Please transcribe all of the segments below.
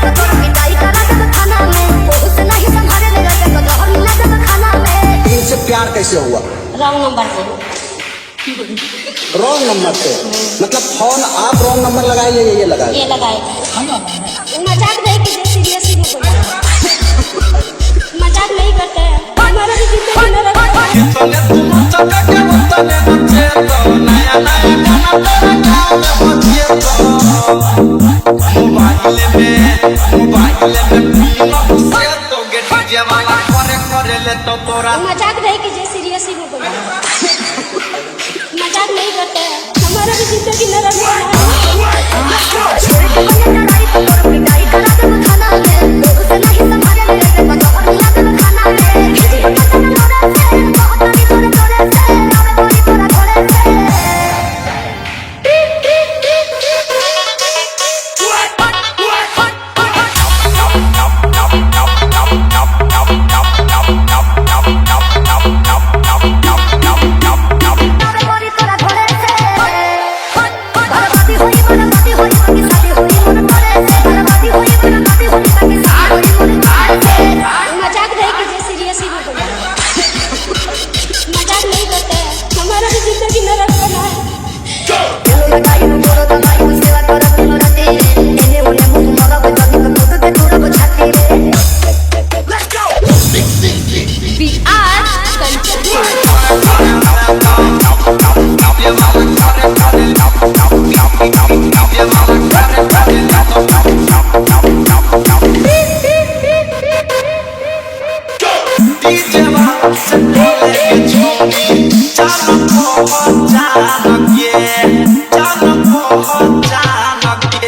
तो तोर पिटाई करा देब थाना में। ओहू से नहीं संभाले ले जाके तो जहर मिला देब खाना में। इनसे प्यार कैसे हुआ? रॉन्ग नंबर से। रॉन्ग नंबर से मतलब फोन आप रॉन्ग नंबर लगाए या ये लगाए? ये लगाए। मजाक नहीं कीजिए, सीरियसली में बोला, मजाक नहीं करते हैं। हमारा भी जिंदगी नरक है। तने तुम चका के तने नचे तो नया नया गाना तेरा गाँव में बजे तो मोबाइल में पीना से तो गे डीजे वाला करे करे ले तो तोरा। मजाक नहीं कीजिए, सीरियसली में बोला, मजाक नहीं करते हैं। हमारा भी जिंदगी नरक बना है। छोड़ के बने लड़ाई तो तोर पिटाई करा देब थाना में। ओहू से नहीं संभाले ले जाके तो जहर मिला देब खाना में। खिची पतन तोरे से बहुत तनी तोरे तोरे से आवे गोरी तोरा घोड़े से। आवे गोरी तोरा घोड़े से। बर्बादी होई बर्बादी होई बाकी शादी होई मोर तोरे से। बर्बादी होई बर्बादी होई बाकी शादी होई मोर तोरे से। मजाक नहीं कीजिए, सीरियसली में बोला, मजाक नहीं करते हैं। हमारा भी जिंदगी नरक बना है। तेल लगाई गोरो दबाई सेवा करब दिन राती रे। एने ओने मुँह मरब जदी तो खुद के तुरब छाती रे। We are Kanchanpur. DJ वाला से बोले के छोड़ी चालो पहचान के, चालो पहचान के।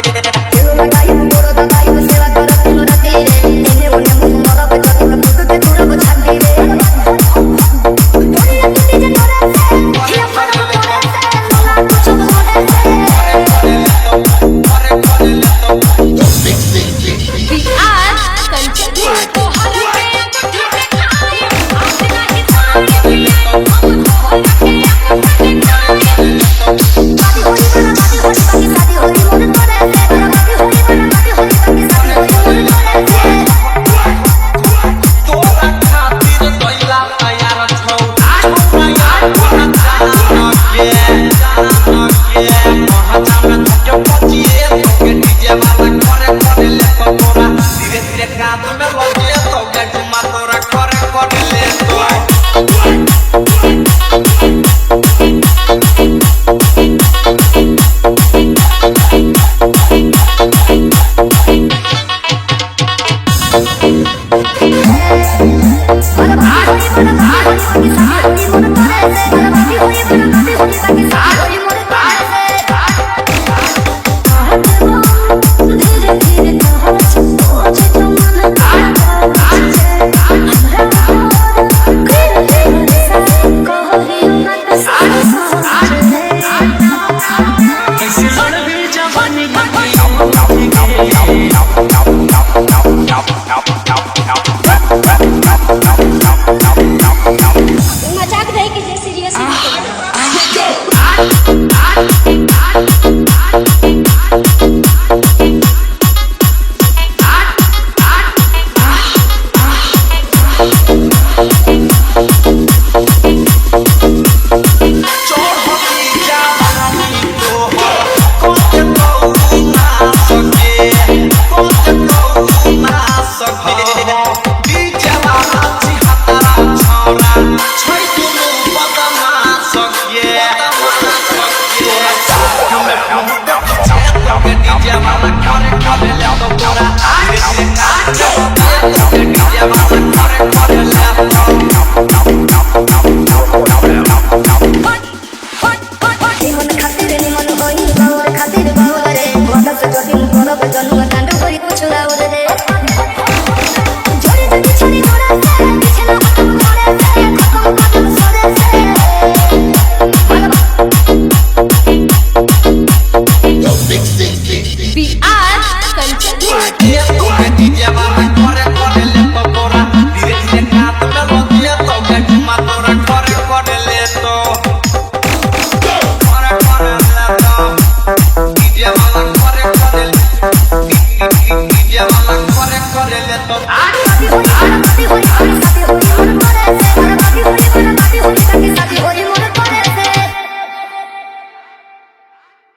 तेल लगाई गोरो दबाई सेवा करब दिन राती रे। एने ओने मुँह मरब जदी तो खुद के तुरब छाती रे। दुनिया टूटी जे तोरे से हिया फरब तोरे से लोला कुछ बोले से। करे करे ले तो। We are Kanchanpur. शादी होई बर्बादी होई बाकी शादी होई मोर तोरे से। बर्बादी होई बर्बादी होई बाकी शादी होई मोर तोरे से। तोरा खातिर दैला तैयार छौ छौरा यार पहचान के, जान के पहचान धक्यो पचिए तो के डीजे वाला करे करे ले तो तोरा धीरे धीरे कांध में लगे तो के झुमा तोरा करे करे ले तो। बर्बादी होई बर्बादी होई बाकी शादी होई मोर तोरे से। बर्बादी होई बर्बादी होई बाकी शादी होई मोर तोरे से। धीरे धीरे नाच सोच जो मन नाचे हमरा और करे कहरी मत सोचे। कैसे लड़बी जवानी